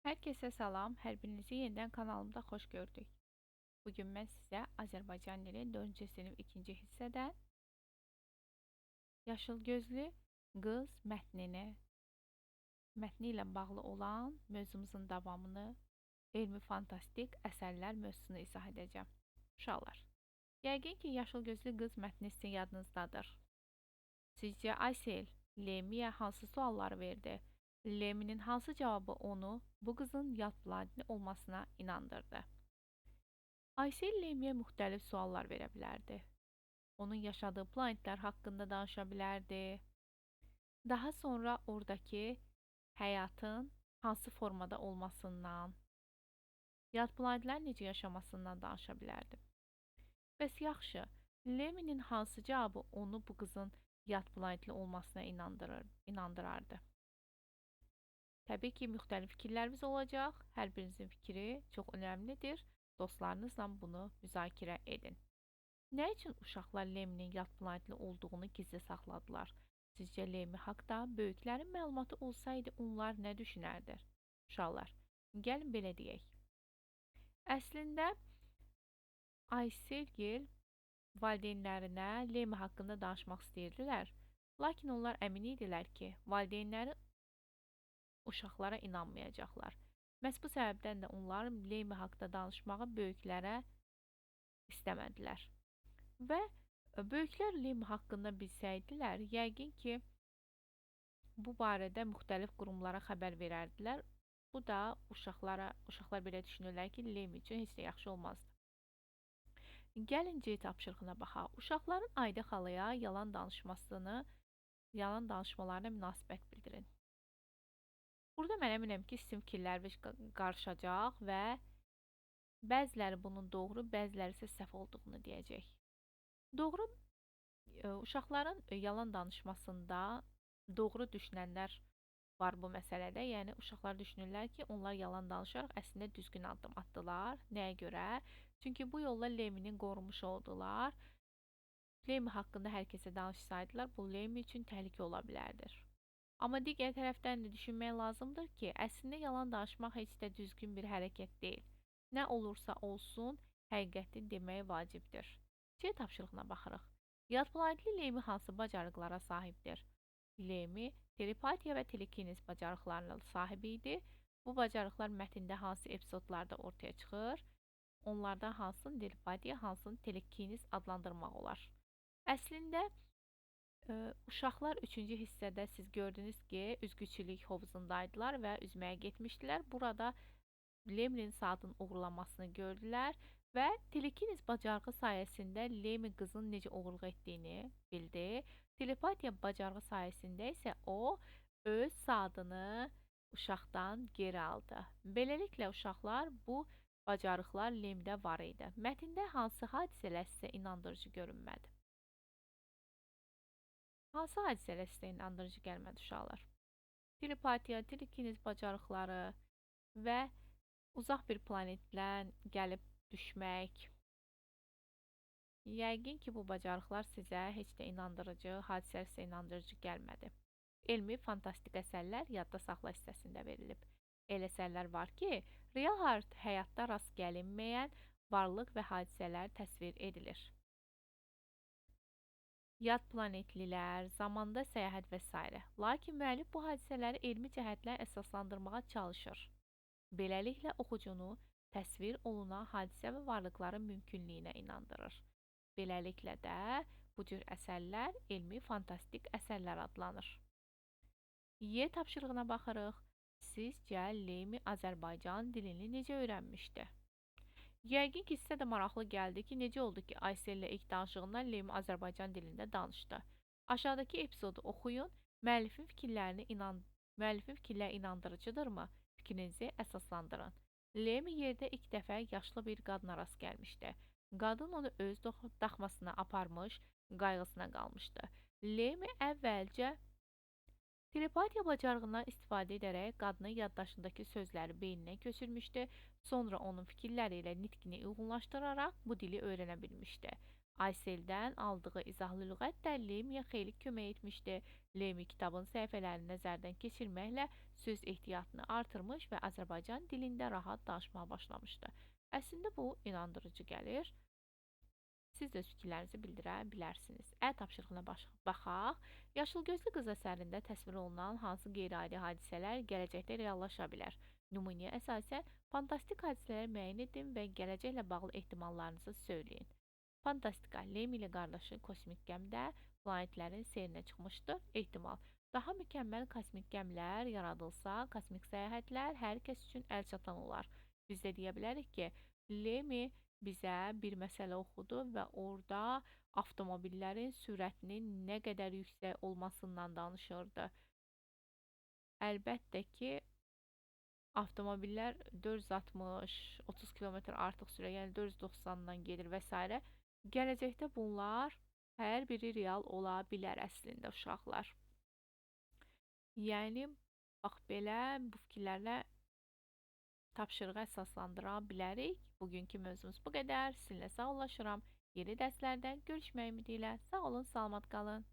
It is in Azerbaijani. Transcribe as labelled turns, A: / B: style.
A: Herkese salam, hər birinizi yeniden kanalımda xoş gördük. Bugün mən sizə Azərbaycan dili 4-cü sinif 2-ci hissədən Yaşıl gözlü qız mətni ilə bağlı olan mövzumuzun davamını, elmi fantastik əsərlər mövzusunu izah edəcəm. Uşaqlar, yəqin ki, Yaşıl gözlü qız mətni sizin yadınızdadır. Sizcə Aysel Lemiyə hansı sualları verdi? Leminin hansı cavabı onu bu qızın yad planetli olmasına inandırdı? Aysel Lemiyə müxtəlif suallar verə bilərdi. Onun yaşadığı planetlər haqqında danışa bilərdi. Daha sonra oradakı həyatın hansı formada olmasından, yad planetlərin necə yaşamasından danışa bilərdi. Bəs yaxşı, Leminin hansı cavabı onu bu qızın yad planetli olmasına inandırardı? Təbii ki, müxtəlif fikirlərimiz olacaq. Hər birinizin fikri çox önəmlidir. Dostlarınızla bunu müzakirə edin. Nə üçün uşaqlar Leminin yad planetli olduğunu gizli saxladılar? Sizcə Lemi haqda böyüklərin məlumatı olsaydı onlar nə düşünərdi? Uşaqlar, gəlin belə deyək. Əslində, Ayselgil valideynlərinə Lemi haqqında danışmaq istəyirdilər. Lakin onlar əmin idilər ki, valideynləri uşaqlara inanmayacaqlar. Məhz bu səbəbdən də onlar Lemi haqda danışmağı böyüklərə istəmədilər. Və böyüklər Lemi haqqında bilsəydilər, yəqin ki, bu barədə müxtəlif qurumlara xəbər verərdilər. Bu da uşaqlar belə düşünürlər ki, Lemi üçün heç də yaxşı olmazdı. Gəlin C tapşırığına baxaq. Uşaqların Ayda xalaya yalan danışmalarına münasibət bildirin. Burada mən əminəm ki, sizin fikirləriniz qarışacaq və bəziləri bunun doğru, bəziləri isə səhv olduğunu deyəcək. Doğru, uşaqların yalan danışmasında doğru düşünənlər var bu məsələdə. Yəni, uşaqlar düşünürlər ki, onlar yalan danışaraq əslində düzgün addım atdılar. Nəyə görə? Çünki bu yolla Leminin qorumuş oldular. Lemi haqqında hər kəsə danışsaydılar, bu Lemi üçün təhlükə ola bilərdir. Amma digər tərəfdən də düşünmək lazımdır ki, əslində yalan danışmaq heç də düzgün bir hərəkət deyil. Nə olursa olsun, həqiqəti demək vacibdir. C tapşırığına baxırıq. Yad planetli Lemi hansı bacarıqlara sahibdir? Lemi telepatiya və telekinez bacarıqlarına sahib idi. Bu bacarıqlar mətndə hansı epizodlarda ortaya çıxır? Onlardan hansını telepatiya, hansını telekinez adlandırmaq olar? Əslində, uşaqlar 3-cü hissədə siz gördünüz ki, üzgüçülük hovuzundaydılar və üzməyə getmişdilər. Burada Leminin saatın oğurlanmasını gördülər və telekinez bacarığı sayəsində Lemi qızın necə oğurluq etdiyini bildi. Telepatiya bacarığı sayəsində isə o, öz saatını uşaqdan geri aldı. Beləliklə, uşaqlar, bu bacarıqlar Lemidə var idi. Mətndə hansı hadisələr sizə inandırıcı görünmədi? Hansı hadisələr sizə inandırıcı gəlmədi uşaqlar? Telepatiya, telekinez bacarıqları və uzaq bir planetdən gəlib düşmək. Yəqin ki, bu bacarıqlar sizə heç də inandırıcı, hadisələr sizə inandırıcı gəlmədi. Elmi, fantastik əsərlər yadda saxla hissəsində verilib. Elə əsərlər var ki, real həyatda rast gəlinməyən varlıq və hadisələr təsvir edilir. Yad planetlilər, zamanda səyahət və s. Lakin müəllif bu hadisələri elmi cəhətlə əsaslandırmağa çalışır. Beləliklə, oxucunu təsvir olunan hadisə və varlıqların mümkünlüyünə inandırır. Beləliklə də bu cür əsərlər elmi fantastik əsərlər adlanır. Y tapşırığına baxırıq. Sizcə Lemi Azərbaycan dilini necə öyrənmişdi? Yəqin ki, sizə də maraqlı gəldi ki, necə oldu ki, Aysel ilə ilk danışığından Lemi Azərbaycan dilində danışdı. Aşağıdakı epizodu oxuyun. Müəllifin fikirləri inandırıcıdırmı? Fikrinizi əsaslandırın. Lemi yerdə ilk dəfə yaşlı bir qadına rast gəlmişdi. Qadın onu öz daxmasına aparmış, qayğısına qalmışdı. Lemi əvvəlcə telepatiya bacarığından istifadə edərək qadının yaddaşındakı sözləri beyninə köçürmüşdü. Sonra onun fikirləri ilə nitqini uyğunlaşdıraraq bu dili öyrənə bilmişdi. Ayseldən aldığı izahlı lüğət də Lemiyə xeyli kömək etmişdi. Lemi kitabın səhifələrini nəzərdən keçirməklə söz ehtiyatını artırmış və Azərbaycan dilində rahat danışmağa başlamışdı. Əslində bu inandırıcı gəlir. Siz də öz fikirlərinizi bildirə bilərsiniz. Ə tapşırığına baxaq. Yaşıl gözlü qız əsərində təsvir olunan hansı qeyri-adi hadisələr gələcəkdə reallaşa bilər? Nümunəyə əsasən fantastik hadisələri müəyyən edin və gələcəklə bağlı ehtimallarınızı söyləyin. Fantastika. Lemi ilə qardaşı kosmik gəmidə planetlərin seyrinə çıxmışdı. Ehtimal. Daha mükəmməl kosmik gəmilər yaradılsa, kosmik səyahətlər hər kəs üçün əlçatan olar. Biz də deyə bilərik ki, Lemi bizə bir məsələ oxudu və orada avtomobillərin sürətinin nə qədər yüksək olmasından danışırdı. Əlbəttə ki, avtomobillər 460, 30 kilometr artıq sürə, yəni 490-dan gedir və s. Gələcəkdə bunlar hər biri real ola bilər əslində uşaqlar. Yəni, bax belə bu fikirlərlə tapşırığa əsaslandıra bilərik. Bugünkü mövzumuz bu qədər. Sizinlə sağollaşıram. Yeni dərslərdə görüşmək ümidi ilə. Sağ olun, salamat qalın.